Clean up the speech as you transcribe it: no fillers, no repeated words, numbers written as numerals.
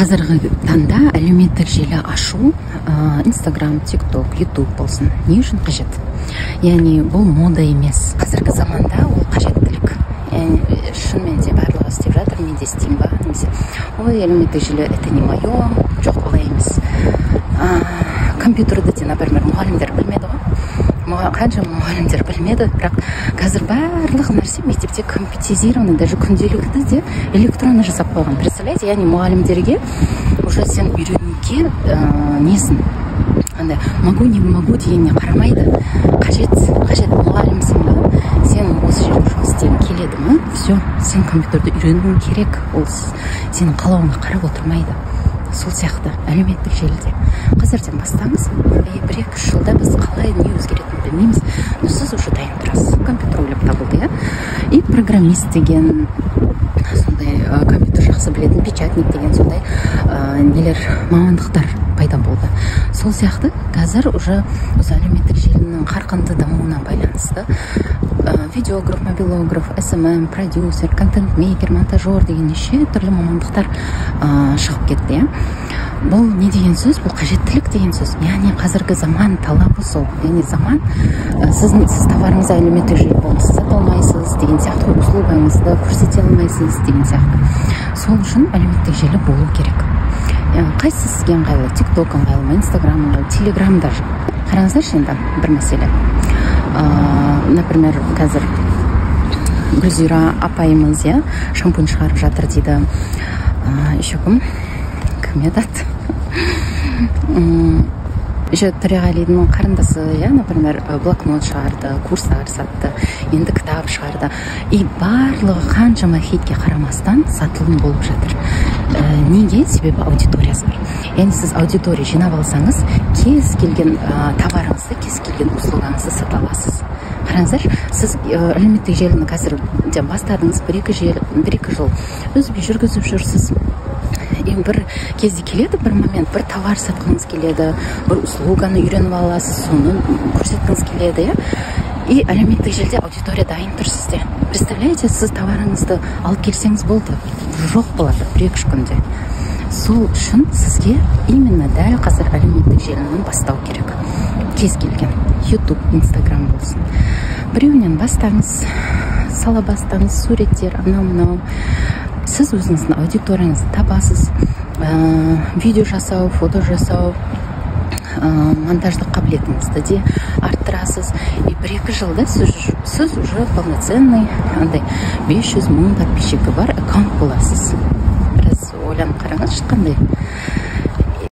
Қазіргі таңда әлеуметтік желі ашу, Инстаграм, Тикток, Ютуб болсын, не үшін қажет? Яғни бұл мода емес, қазіргі заманда ол қажеттілік. Яғни шынымен де барлығы істеп жатыр, мен де істеймін ба, немесе ой, әлеуметтік желі — это не мое. Жоқ, олай емес. Компьютерді де, например, мұғалімдер білмеді ғой, қанша мұғалімдер білмеді, бірақ қазір барлық нәрсе мектепте компьютеризированный, даже күнделікті де электронно жасап қойған, представляете? Яғни мұғалімдерге уже сен үйренуге несін андай могу, не могу дегеніне қарамайды. Қажет, қажет. Мұғалімсің ба, сен осы жерде жұмыс істегің келеді ма, все, сен компьютерді үйренуің керек, ол сенің қалауыңа қарап отырмайды. Сол сияқты әлеуметтік желіде қазірден бастаңыз, и 1-2 үш жылда біз қалай, не өзгеретінін білмейміз, но сіз уже дайын тұрасыз. Компьютер ойлап табылды, иә, и программист деген сондай, компьютер жақсы білетін, печатник деген сондай нелер, мамандықтар пайда болды. Сол сияқты қазір уже осы әлеуметтік желінің қарқынды дамуына байланысты видеограф, мобилограф, СММ, продюсер, контент мейкер, монтажер деген неше түрлі мамандықтар шығып кетті, иә. Бұл не деген сөз? Бұл қажеттілік деген сөз. Яғни қазіргі заман талабы сол. Яғни заман сіз товарыңызды әлеуметтік желі болмаса сата алмайсыз деген сияқты, услугаңызды көрсете алмайсыз деген сияқты. Сол үшін әлеуметтік желі болу керек. Қайсысы сізге ыңғайлы? Тик Ток ыңғайлы ма, Инстаграм ыңғайлы, Телеграм даже? Қараңыздаршы, енді бір мәселе, например, қазір Гүлзира апайымыз, иә, шампунь шығарып жатыр дейді. Еще кім, кім еді аты? Еще Төреғалидың қарындасы, иә, например, блокнот шығарды, курстар сатты, енді кітап шығарды, и барлығы қаншама хейтке қарамастан сатылым болып жатыр. Неге? Себебі аудиториясы бар. Яғни сіз аудитория жинап алсаңыз, кез келген товарыңызды, кез келген услугаңызды сата аласыз. Қараңыздаршы, сіз әлеуметтік желіні қазір бастадыңыз, 1-2 жыл үзбей жүргізіп жүрсіз, и бір кезде келеді бір момент, бір товар сатқыңыз келеді, бір услуганы үйреніп аласыз, соны көрсеткіңіз келеді, иә, и әлеуметтік желіде аудитория дайын тұр сізде. Представляете, сіз товарыңызды алып келсеңіз болды, жоқ болады 1-2 үш күнде. Сол үшін сізге именно дәл қазір әлеуметтік желіні бастау керек. Кез келген Ютуб, Инстаграм болсын, біреуінен бастаңыз, сала бастаңыз суреттер, анау мынау сіз өзіңіздің аудиторияңызды табасыз. Видео жасау, фото жасау, монтаждық қабілетіңізді де арттырасыз, и 1-2 жылда сіз уже полноценный андай 500 мың подписчигі бар аккаунт боласыз. Біраз ойланып қараңызшы, қандай.